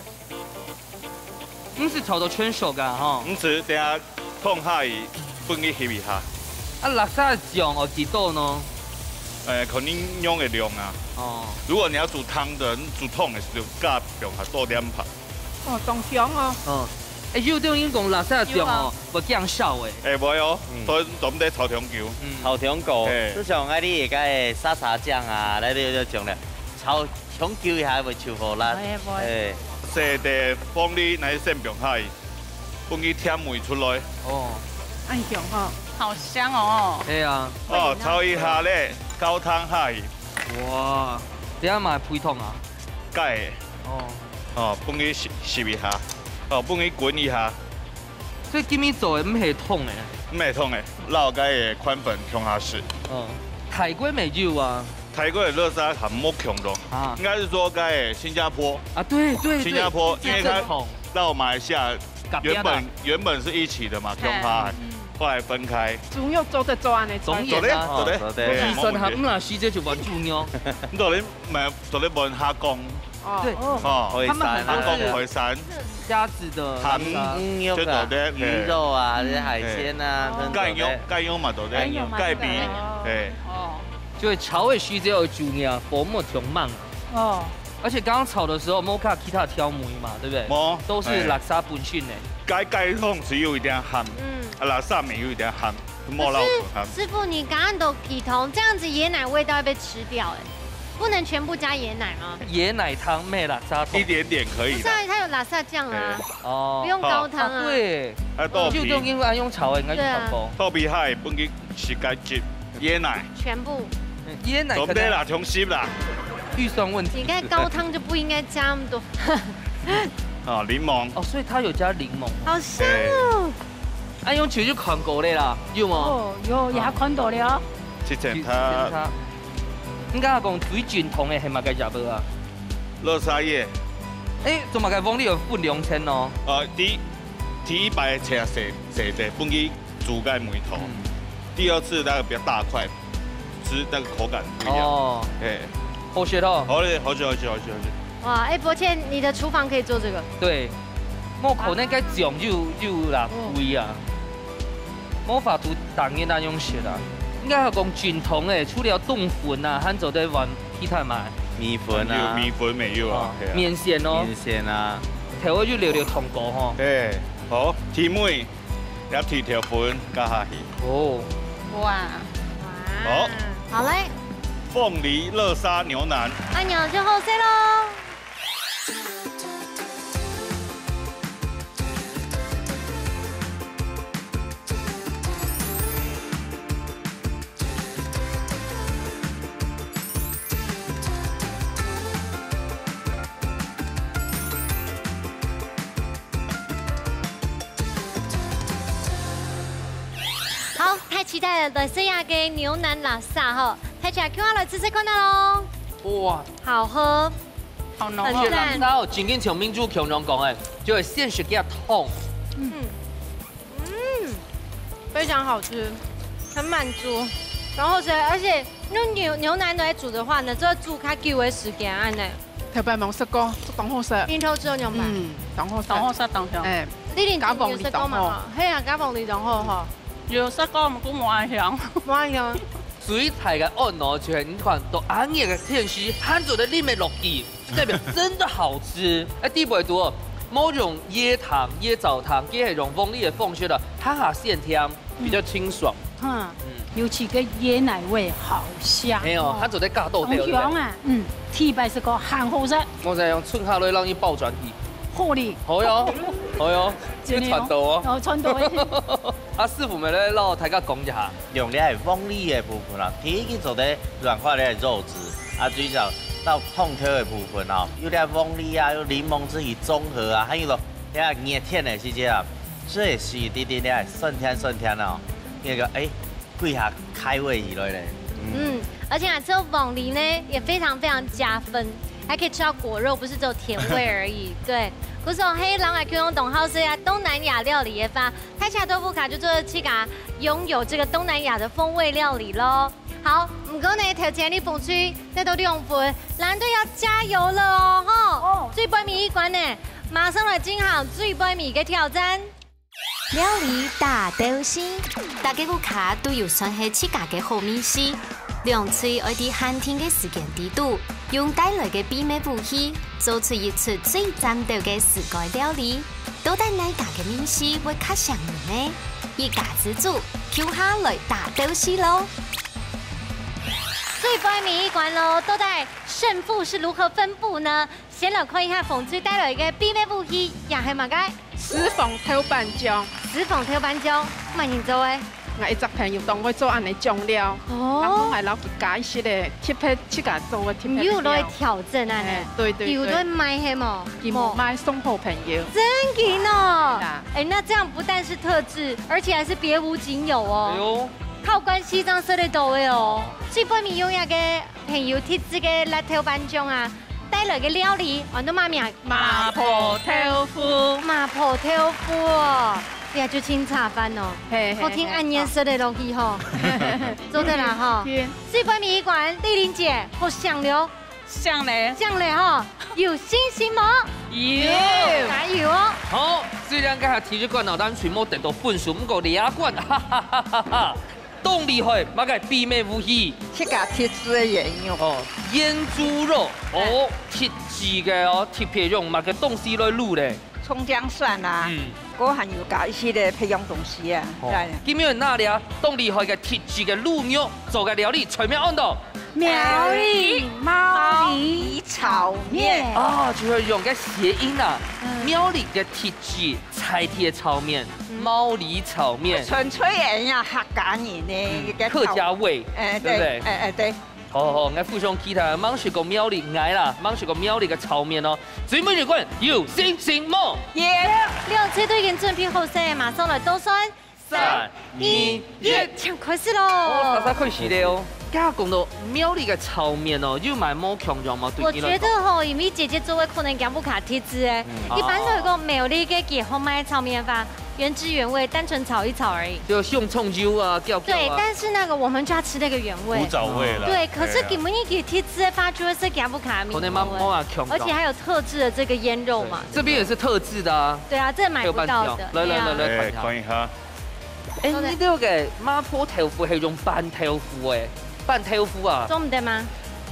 毋係炒到全熟啊吼。毋係，等下放下去，分佢翕一下。啊，拉薩醬愛幾多呢？呃，看你用个量啊。哦。如果你要煮湯的，你煮湯的時候，加放下多點吧。 哦，當香哦。哦。欸，有兜人講拉薩醬哦，有啊。會驚燒欸。欸，會哦，嗯。所以做毋得炒傷久。嗯。炒傷久，嘿。就像𠊎哩个沙茶醬啊，來了就講了，炒傷久一下會臭火辣。會，會。欸。洗个鳳梨來先放下去，分佢甜味出來。哦。恁香哦。好香哦。對啊。哦，炒一下咧，高湯下去。哇，這樣嘛配湯啊？蓋。哦。 哦，分佢翕，翕一下，哦，分佢滾一下。所以今日做个毋係湯个。毋係湯个，摎該个寬粉共下食。嗯，泰國乜有啊。泰國个垃圾還無共樣。啊。應該是說該个新加坡。啊，對，對，對，新加坡，因為它正統。摎馬來西亞隔壁啦。原本，原本是一起的嘛，共下，嗯。後來分開。豬肉做得做恁樣，總做得，做得，哦，做得。做得。嘿，醫生還毋啦，時節就換豬肉。你做得買，做得換蝦公。 哦。對，哦。哦，他們很多是蝦公、海產。蝦子的，嗯，嗯，有啊，就做得，魚肉啊，嗯。這些海鮮啊，嗯。都做得。蓋肉，蓋肉嘛做得，蓋肉嘛做得。蓋皮，哦。嘿。哦。就係炒个時節愛注意啊，火莫傷猛啊。哦。而且剛剛炒的時候，無加其他調味嘛，對不對？無，都是拉薩本身的。嘿。該，該湯只有一點鹹，嗯。啊，拉薩乜有一點鹹。 莫落去哈。可是，師傅，你剛剛都提通，這樣子椰奶味道會被吃掉欸，不能全部加椰奶嗎？椰奶湯乜拉薩湯。一點點可以的。不是啊，它有拉薩醬啊，哎。哦。不用高湯啊。哦，對。還有豆皮。就用，因為用炒的，應該就差不多。對啊。豆皮還分佢食該汁，椰奶。全部。嗯，椰奶可能做毋得啦，重新啦。預算問題。你看高湯就不應該加那麼多。哦，檸檬。哦，所以它有加檸檬哦。好香哦。哎。 哎，用手就看過了啦，有無？哦，有，也看到了。之前佢，之前佢，應該講最正統个係麼个食物啊？垃圾耶。哎，做麼个鳳梨有分兩層哦？呃，第，第一擺切細，細細，分佢煮个味道。嗯。第二次那个比较大块，吃那个口感不一样。哦。哎。好食哦。好嘞，好食，好食，好食，好食。哇，哎，伯倩，你的厨房可以做这个？对，我可能个酱油，油啦，嗯。贵啊。无法度当然那样食啦。应该系讲传统诶，除了冬粉啊，还做得换其他嘛。米粉啊。有米粉没有啊？哦，嘿啊。面线哦。面线啊。头就留留糖果吼。哎，好，甜味。 也提條粉加下去。哦。哇。好。好嘞。凤梨乐沙牛腩。哎呀，就好食咯。好，太期待了，来食个牛腩拉沙吼，大家共下來試試看啊咯。哇，好喝，好濃哦。很讚。拉沙哦，正經像明珠強強講个，就係先食个湯。嗯。 嗯，非常好吃，很满足。然后是，而且用牛，牛腩来煮的话呢，就要煮較久的时间，恁呢。頭擺無食過，當好食。你偷吃牛腩？嗯，當好食。當好食，當香。哎，你一定有食過嘛？加鳳梨當好。哈，係啊，加鳳梨當好吼。有食過，毋過無恁香。無恁香。最大个按摩就係你看到恁樣个天時，還做得啉得落去。 代表真的好吃。哎，底背肚哦，無用椰糖、椰棗糖，佢係用鳳梨个方式啦，下下鮮甜，比較清爽。嗯，嗯。尤其个椰奶味好香哦。哎喲，它做得加到對，對不對？好香啊，嗯，第一擺食過，還好食。我再用春夏來讓你爆轉體。好哩。好喲，好喲，真的哦。有傳到哦。有傳到哦。啊，師傅們來，讓大家講一下。 用這个鳳梨个部分啊，第一个做得軟化這个肉質，啊，最少到湯頭个部分哦，有這鳳梨啊，有檸檬汁去中和啊，還有咯，這个熱天个時節啊，這係滴滴這个酸甜酸甜哦，那個，哎，歸下開胃起來咧。嗯。嗯，而且啊，吃鳳梨呢，也非常非常加分，還可以吃到果肉，不是只有甜味而已。對，故所係，人啊，共樣當好食啊，東南亞料理个話， 大家都不卡就做自家擁有這個東南亞的風味料理咯。好，毋過呢，頭前你紅隊得到兩分，藍隊要加油了哦，吼！哦。最背尾一關呢，馬上來進行最背尾个挑戰。料理大鬥西，大家屋下都有算係自家个好味緒，兩隊愛在限定个時間裡肚，用帶來个秘密武器，做出一出最讚鬥个自家料理。 到底哪家个味緒會較餳人呢？一家之煮，共下來打鬥西咯！最背尾一關咯，到底勝負是如何分布呢？先來看一下紅隊帶來个秘密武器，也係麼个？私房豆瓣醬。私房豆瓣醬，麼人做个？ 𠊎一隻朋友當會做恁呢醬料，哦。然後𠊎摎佢加一息个特別自家做个特別你有來調整恁呢？哎，對對對。有來賣係無？佢無賣，送好朋友。真緊哦！係啦。哎，那這樣不但是特製，而且還是別無僅有哦。哎喲。靠關係正食得到个哦。最背尾有一個朋友特製个辣豆瓣醬啊，帶來个料理，安到麼名？ 麻婆豆腐。麻婆豆腐哦，這就清茶飯哦。嘿，嘿，好聽，嘿，恁樣食得落去吼。做得啦吼。好。最背尾一關，麗玲姐，好餳了。餳咧。餳咧吼，有信心無？有。加油哦！好，雖然這下第一關哦，咱全無得到分數，毋過這關，哈哈哈哈哈。 當厲害，麼个秘密武器？自家特製个原料。哦，醃豬肉，哦，哎。特製个哦，特別用麼个東西來滷咧？蔥薑蒜啊，嗯。過還有加一息个別樣東西啊，哦，係啊。今日哪裡啊，當厲害个特製个滷肉，做个料理，菜名安到？苗栗毛梨炒麵。啊，就係用个諧音啊，嗯。苗栗个特製 在地个炒麵，嗯。毛梨炒麵。純粹个呀，客家人个嗯，一個客家味，炒，哎，對不對？對，哎，哎，對。好，好，好，𠊎非常期待，吂食過苗栗，𠊎啦，吂食過苗栗个炒麵哦。最尾一關，有信心無？有。兩隊都已經準備好勢，馬上來倒算。三、二、一。請開始咯。哦，大家開始了哦。剛剛講到苗栗个炒麵哦，有麼个無共樣無？對你來講。我覺得吼，因為姐姐做个可能較無卡特質誒。嗯。一般來講，哦。苗栗个結合賣炒麵飯，原汁原味，单纯炒一炒而已。就用蔥油啊，調調啊。对，但是那个我们就要吃那个原味。古早味啦。对，可是哎呀。今晡日佢特製个花椒係加不卡米可能媽媽啊，強調。而且还有特製的这个腌肉嘛。这边也是特製的啊。对啊，这买不到的。还有半条。来来来来，对啊。看一下。哎，看一下。哎，你这个麻婆豆腐是用拌豆腐哎，拌豆腐啊。做毋得吗？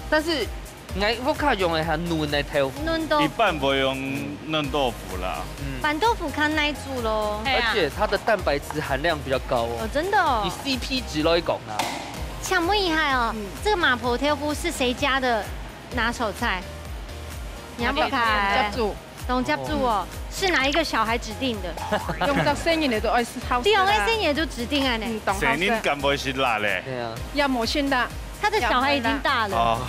但是 𠊎屋下用个係嫩个豆腐。嫩豆腐。一般會用嫩豆腐啦。嗯。拌豆腐較耐煮咯。係啊。而且它的蛋白質含量比較高哦。哦，真的哦。以C P值來講啦。想問一下哦，嗯。这个麻婆豆腐是谁家的拿手菜？你要不要看？家族。 當接住哦，是哪一个小孩指定的？用到細人仔都愛食好食啦。對，用到細人仔就指定恁呢。嗯，當好食。細人敢會食辣咧？對啊。也無信啦。他的小孩已經大了。哦。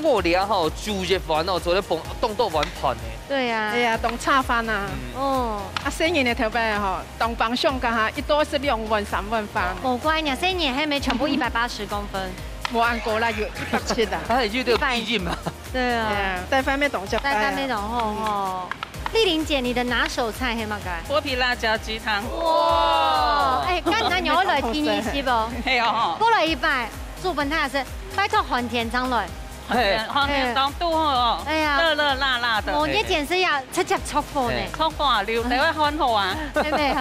我這吼，煮一碗哦，做得放當多碗飯呢。對啊。哎呀，當茶飯啊。嗯。哦。啊，細人仔頭擺吼，當放鬆个哈，一多食兩碗、三碗飯。無怪呢，細人仔還沒全部一百八十公分。無恁高啦，有一百七啦。他也有點一百。必應嘛。 對啊。對啊，在飯尾當接待啊。在飯尾當好吼。麗玲姐，你的拿手菜係麼个？剝皮辣椒雞湯。哇，哎，剛剛有來聽你一席哦。係哦吼。過來一擺，煮分大家食，拜託寒天正來。寒天，嘿。寒天當堵好哦。哎呀。熱熱辣辣的。無，你簡直要直接出貨呢。嘿。出貨，留等下換貨啊。對不對？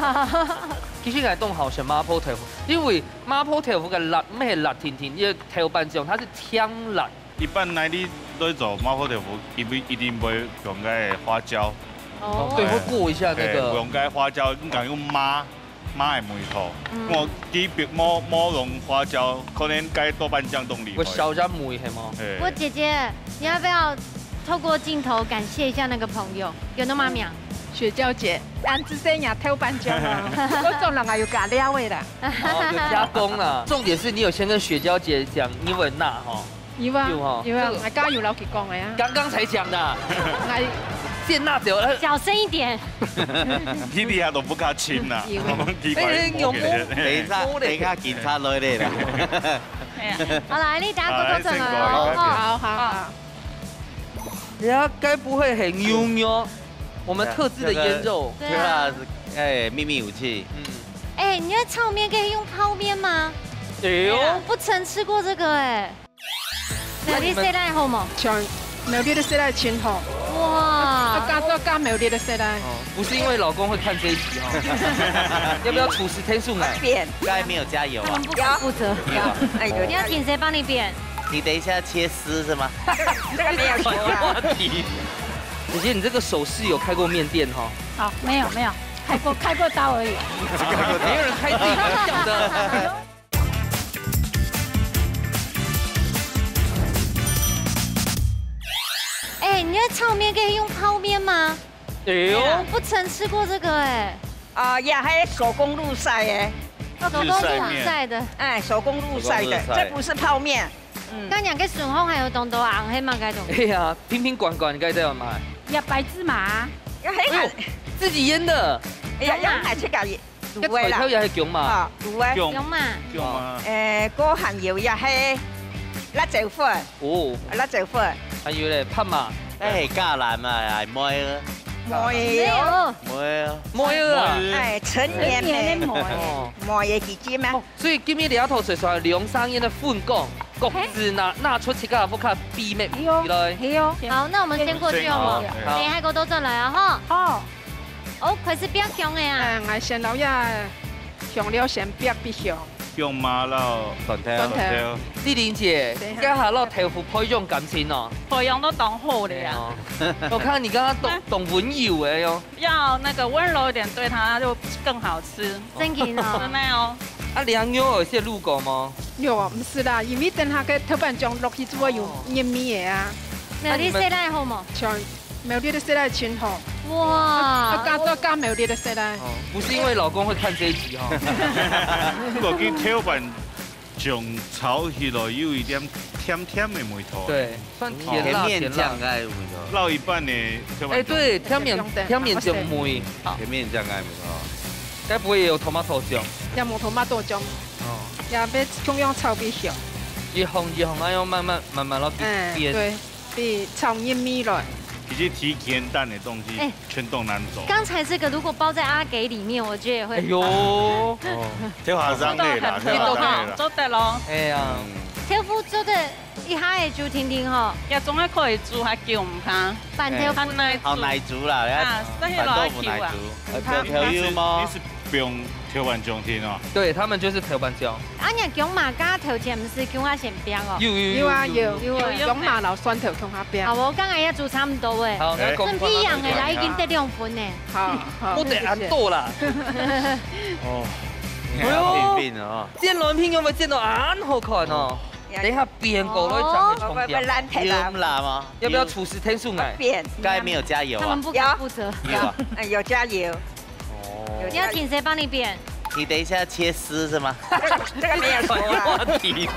其實𠊎當好食麻婆豆腐，因為麻婆豆腐个辣，毋係辣甜甜，因為豆瓣醬它是甜辣。 一般來你來做麻婆豆腐，一定，一定會用該花椒。哦。對，會過一下那個。嘿，用該花椒，應該用麻，麻个味道。嗯。我特別無，無用花椒，可能該豆瓣醬當厲害。會少一下味，係無？嘿。我姐姐，你要不要透過鏡頭感謝一下那個朋友？有那麼妙？雪嬌姐，恁仔細也豆瓣醬啊，我做人也有加料个啦。哦，有加工啦。重點是你有先跟雪嬌姐講，因為那吼。 有啊，有哈，有啊，這個𠊎剛有摎佢講个啊。剛剛才講的啊。𠊎先拿走了。小聲一點。你這下都毋敢親啦，有。奇怪，哎，有。等一下，等一下警察來了啦。哎呀。好啦，你等下過過轉來哦，好，先過，吼。好，好，好。哎呀，該不會很牛肉？我們特製的醃肉。對啊。哎，祕密武器。嗯。哎，你的炒麵可以用泡麵嗎？哎喲。我不曾吃過這個哎。 苗栗細賴好無？像苗栗个細賴盡好。哇。啊，加做加苗栗个細賴。哦，不是因為老公會看這一集哦。要不要廚師添送來？變。該沒有加油啊？不負責。有啊。哎，有。你要請誰幫你變？你等一下切絲是嗎？這個沒有油啊。姐姐，你這個手勢有開過麵店哈？哦，沒有，沒有，開過，開過刀而已。沒有人開自己家的。 哎，你的炒麵可以用泡麵嗎？哎喲。我不曾吃過這個哎。啊，也還手工路曬哎。手工路曬的。哎，手工路曬的，手工路曬。這不是泡麵。嗯。剛講个筍紅還有當多紅，係麼个東西？哎呀，瓶瓶罐罐，你該在幹嘛？呀，白芝麻。哎喲，自己醃的。哎呀，羊奶去搞 滷个啦。該菜頭也係薑嫲。啊，滷个。薑嫲。薑嫲。誒，過還有也係辣椒粉。哦。辣椒粉。還有咧，白嫲。該係橄欖啊，還係梅仔？梅仔哦。梅仔。梅仔啊。哎，陳年的。陳年的梅仔。哦。梅仔姐姐咩？哦，所以今日這道菜係兩儕人个分工，各自拿，拿出自家个屋下秘密出來。係哦，係哦。好，那我們先過去好無？好。等一下過倒轉來啊，吼。好。 哦，開始煏香个啊。嗯，𠊎先摎這香料先煏煏香。薑嫲摎蒜頭。蒜頭。麗玲姐，等一下。這下摎豆腐培養感情哦。培養到當好了呀。哎喲。我看你剛剛當，當溫柔的喲。要那個溫柔一點對它，它就更好吃。真的哦。真的哦。啊，這肉有先滷過嗎？有啊，毋係啦，因為等下个豆瓣醬落去之後有入味个啊。哦。那你現在好無？像 苗栗个色來盡好。哇。啊，加做加苗栗个色來。哦，不是因為老公會看這一集哦。不過佢豆瓣醬炒起來有一點甜甜个味道。對，算甜辣，甜辣。甜麵醬个味道。摎一般个豆瓣醬。哎，對，甜麵，甜麵醬味。甜麵醬个味道。該不會也有tomato醬？也無tomato醬。哦。也愛共樣炒煏香。一項一項，愛用慢慢，慢慢落去煏。哎，對。 對，炒入味來。一些提雞蛋的東西，哎，全都拿走。剛才這個如果包在阿給裡面，我覺得也會。哎呦，哦，跳下生的啦，跳下生的啦。做得咯。哎呀，嗯，豆腐做得一下仔就定定吼，也總還可以煮下久毋怕。煸豆腐。哎，好耐煮啦，啊，所以落去啊。煸豆腐耐煮。呃，豆，豆油無？你是，你是不用 豆瓣醬定哦。對，他們就是豆瓣醬。啊，你薑嫲加豆豉毋係薑下先煸哦？有，有，有啊，有，有，有，有，有。薑嫲摎蒜頭共下煸。好，𠊎剛剛也煮差不多誒。好，那公，順便養誒，來已經得兩分誒。好，好，不得恁多啦。謝謝。哦，哎呦，平平的哦。煎卵餅有沒有煎到恁好看哦？等一下變過來講會重點。會，會爛忒啦。有辣嗎？要不要廚師添手來？變。該沒有加油啊？他們不敢負責。有啊。嗯，有加油。 哦。你要請誰幫你煸？你等一下切絲是嗎？這個，這個沒有說啊。話題。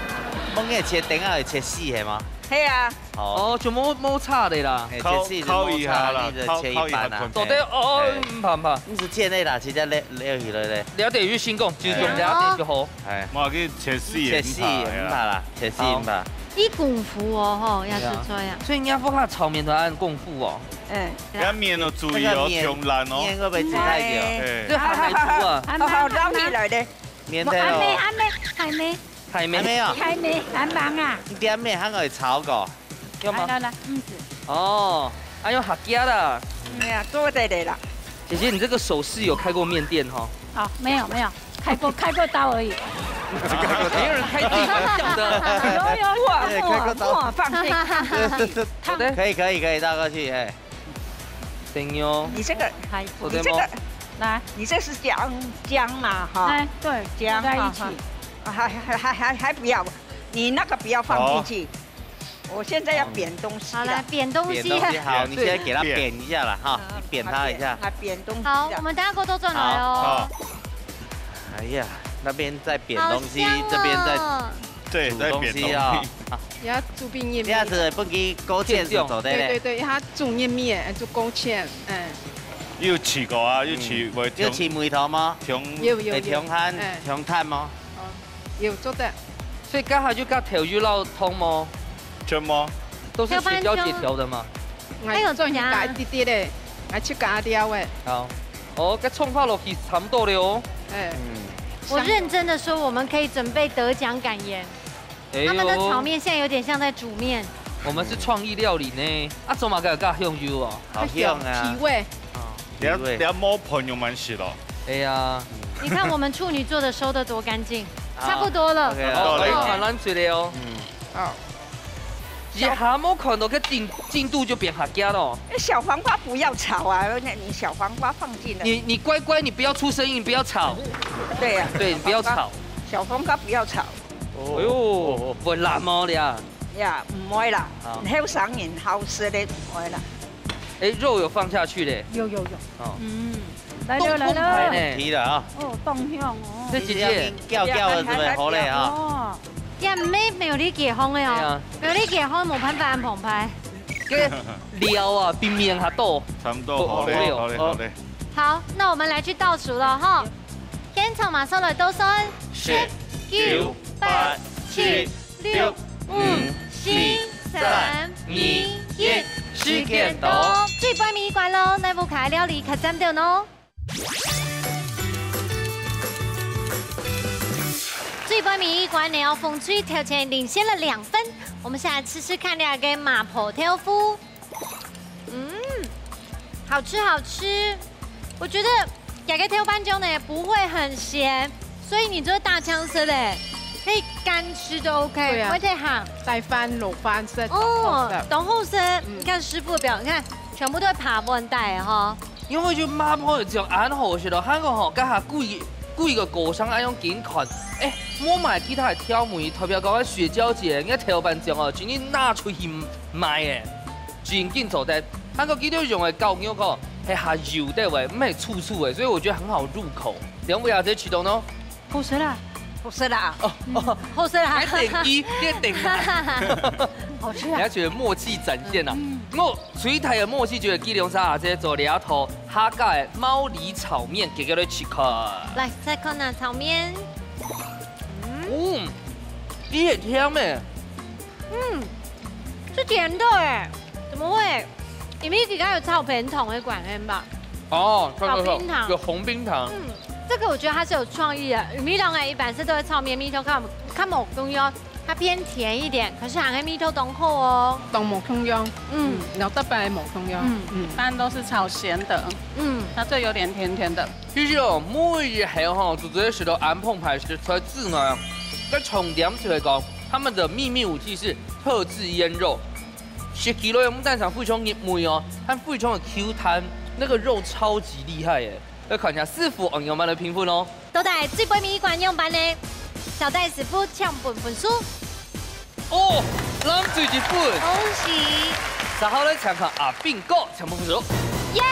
吂个切丁啊，切絲係嗎？係啊。哦。哦，就無，無差的啦。哎，烤，切絲就無差，烤一下啦，你就切一半啊。烤，烤一下看。做得哦，哎。毋怕，毋怕。毋係切个啦，切隻溜，溜起來咧。了解就成功，就用了解就好。哎。無要緊，切絲也毋怕，切絲也毋怕啦，切絲也毋怕。好。一功夫哦，吼，要是這樣。對啊。所以你要不怕炒麵團按功夫哦。 嗯。這麵哦，注意哦，那個麵，衝爛哦。麵會不會煮太久？哎。哎。這還沒煮啊。還吂，好好撈起來咧。麵條哦。還吂，還吂，還吂。還吂。還吂哦。還吂，還吂啊。你點麵還可以炒過。要嗎？來，來，來，嗯，是。哦，哎喲，好驚啦。哎呀，做得了啦。姐姐，你這個手勢有開過麵店哈？哦，沒有，沒有。 開過，開過刀而已。沒有人開自己玩笑的。有，有，有。哇，哎，開過刀。哇，放屁，放屁。可以，可以，可以，倒過去，哎。等哦。你這個，開過。你這個，來。你這是薑，薑嘛，哈。哎，對，薑，加在一起。哈，哈。啊，還，還，還，還，還不要，你那個不要放進去。好。 我現在要煸東西了。好，來，煸東西。煸東西，好，你先給它煸一下啦，哈，你煸它一下。來煸東西了。好，我們等下鍋都轉來哦。好。哎呀，那邊在煸東西，好香哦。這邊在煮東西啊。對，在煸東西。你要煮冰淇淋。這樣子分佢勾芡就做得了。對，對，對，它煮麵，哎，煮勾芡，哎。有試過啊，有試過，嗯。有試梅頭嗎？薑，有，有，哎，有。薑蒜，哎。薑蒜嗎？ 哦，有做得。所以剛才就加調味料湯嗎？全部。都是雪嬌姐調的嗎？還有加一滴滴的，還去加料的。好。哦，該蔥花落去差不多了哦。哎。嗯。我認真的說，我們可以準備得獎感言。哎呦。他們的炒麵現在有點像在煮麵。我們是創意料理呢。啊，做麼个加香油哦？好香啊。提味。哦。 你要，你要摸盤用蠻實咯。哎呀。你看我們處女座的收得多乾淨，啊，差不多了。OK，好，OK。好，來，慢慢水了哦。嗯。好。一下無看到个進，進度就變下降了。哎，小黃瓜不要炒啊，那你小黃瓜放進了。你，你乖乖，你不要出聲音，不要吵。對呀。對，你不要吵。小黃瓜，小黃瓜不要炒。哎呦，會爛哦，你啊。呀，毋會啦，好。後生人好食的，毋會啦。 哎，肉有放下去嘞。有，有，有。哦。嗯，來了，來了。動，動排呢。提了啊。哦，當香哦。這姐姐，吊吊的是不是？好嘞啊。哦，也毋係沒有你解封的哦。對啊。沒有你解封，無辦法恁澎湃。這料啊，比麵還多。差不多，好嘞，好嘞，好嘞。好，那我們來去倒數了哈。 現場馬上來倒算，十、九、八、七、六、五、四、三、二、一，時間到。最尾一關咯，哪屋下料理較讚兜呢？最尾一關呢，紅隊頭前領先了兩分，我們先來吃吃看這個麻婆豆腐。 嗯，好吃好吃。我覺得這個豆瓣醬呢不會很鹹，所以你做得當好食的，可以乾吃都OK，對啊。毋會忒鹹。帶飯、滷飯食，哦，當好食。當好食。嗯。你看師傅的表，你看全部都會扒飯袋的哈。因為就麻婆豆腐恁好食咯，還有吼，該下貴，貴个高尚愛用緊看。哎，莫買其他的調味，特別講个雪嬌姐，人家豆瓣醬哦，今天拿出去賣誒。 真緊做得。還過佢兜用个絞肉吼，係較幼兜仔，毋係粗粗个，所以我覺得很好入口。兩位阿姊試著呢？好食啦。好食啦。哦，哦，好食啦。還等佢，你等佢。好吃啊。你還覺得默契展現啊？嗯。𠊎最大个默契就係佢兩儕阿姊做這道客家个貓梨炒麵，給佢兜試看。來，再看啊，炒麵。嗯。嗯，佢係甜个。 嗯，是甜的哎，怎麼會？因為佢个有炒冰糖个關係吧。哦，炒冰糖。有紅冰糖。嗯，這個我覺得它是有創意的。玉米糖欸，一般是都會炒麵，蜜糖看看某東西哦，它偏甜一點，可是還係蜜糖當好哦。當無共樣。嗯，然後特別無共樣。嗯，嗯，一般都是炒鹹的。嗯，它這有點甜甜的。其實哦，每一個吼，除了食到恁澎湃食材之外，該重點就係講，他們的祕密武器是特製醃肉。食起來毋單淨非常入味哦，還非常的Q彈，那個肉超級厲害耶！要看一下師傅仰般來評分哦。到底最尾一關仰般呢？小戴師傅請分分數。哦，藍隊一分。恭喜！然後呢，請看阿斌哥請分分數。耶！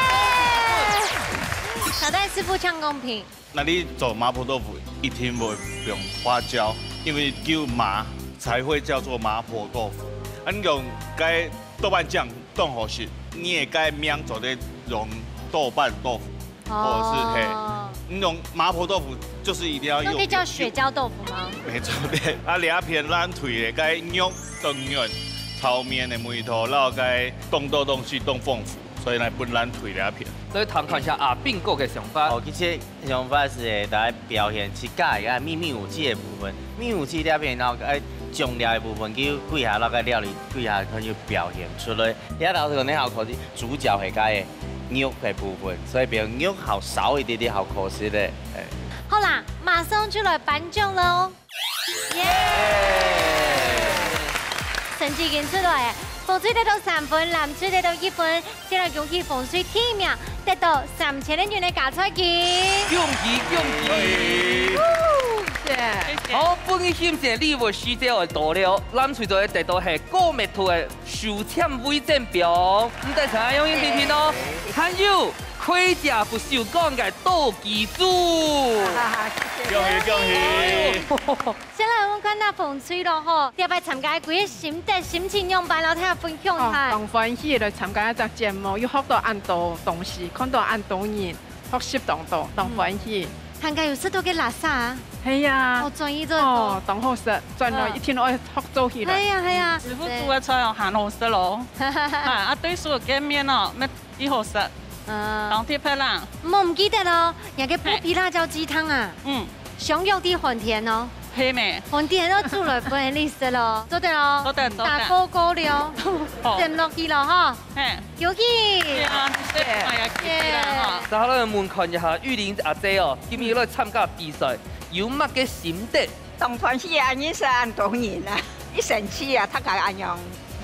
小戴師傅請公平。 那你做麻婆豆腐一定會用花椒，因為只有麻才會叫做麻婆豆腐。啊，你用該豆瓣醬當好食，你也該名做得用豆瓣豆腐，或者是，哦，嘿，你用麻婆豆腐就是一定要用，那可以叫雪椒豆腐嗎？沒錯，對。啊，這片藍隊个該肉當軟，炒麵个味道，然後該當多東西當豐富，所以來分藍隊這片。來聽看一下阿斌哥个想法。哦，其實 想法係會來表現自家个祕密武器个部分。祕密武器這片，然後愛醬料个部分，佢歸下落个料理，歸下佢就表現出來。這道可能好可惜，主角係該个肉个部分，所以比如肉好少一點點，好可惜个。哎。好啦，馬上就來頒獎囉！耶！成績已經出來了，紅隊得到三分，藍隊得到一分。 先來恭喜紅隊第一名，得到三千个銀个加菜金。恭喜恭喜！謝謝。好，分你欣賞禮物時間會到了，藍隊就會得到係高密度个手籤微整表，毋使想愛用用品品哦，還有開車不鏽鋼个道具組。恭喜恭喜！ 先來，𠊎看下紅隊囉吼，這擺參加个心得、心情仰般，摎大家分享一下。哦，當歡喜來參加這隻節目，又學到恁多東西，看到恁多人，學習當多，當歡喜。嗯。參加有食到个拉沙啊？係啊。哦，轉一轉哦。哦，當好食，轉來一定愛學做起來。係啊，係啊。師傅煮个菜哦，還好食囉。哈，啊，對手个見面哦，乜 幾好食。嗯。當特別啦。莫毋記得哦，若个剝皮辣椒雞湯啊，嗯。相約在飯店哦。係咩？飯店都煮來分你食咯，做得哦。做得，做得。打勾勾了，好。點落去了哈。嘿。恭喜。對啊，謝謝。哎呀，恭喜啦哈。接下來問看一下玉玲阿姐哦，今日來參加比賽，有麼个心得？ 當歡喜啊，認識恁多人啊，一神奇啊，大家恁樣，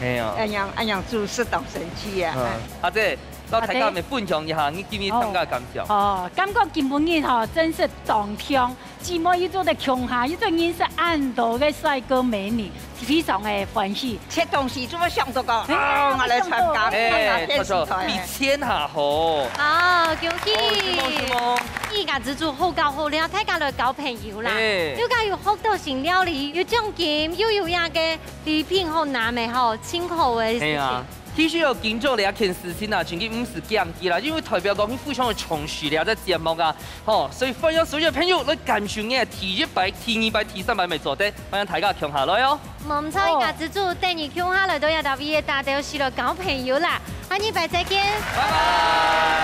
係啊。恁樣，恁樣做事當神奇啊。嗯，阿姐，摎大家來分享一下，你今日參加个感想。哦，感覺今晡日吼，真係當暢，姊妹又做得共下，又做認識恁多个帥哥美女，非常个歡喜。食東西就會想到講，哎呀，啊，𠊎來參加，哎，參加電視台。不錯，比天下好。好，恭喜。哦，承蒙，承蒙。一家之主好搞好料，大家來交朋友啦。哎。又加有 學到新料理，有獎金，又有這个禮品好拿个吼，真好个事情。係啊，其實有今朝這件事情啊，真个毋使驚奇啦，因為代表講你非常个重視這隻節目啊，吼，所以歡迎所有个朋友來感受你个第一擺、第二擺、第三擺乜做得，歡迎大家共下來哦。無毋著，一家之主，等你共下來到這搭位个大頭戲來交朋友啦，下二擺再見，拜拜。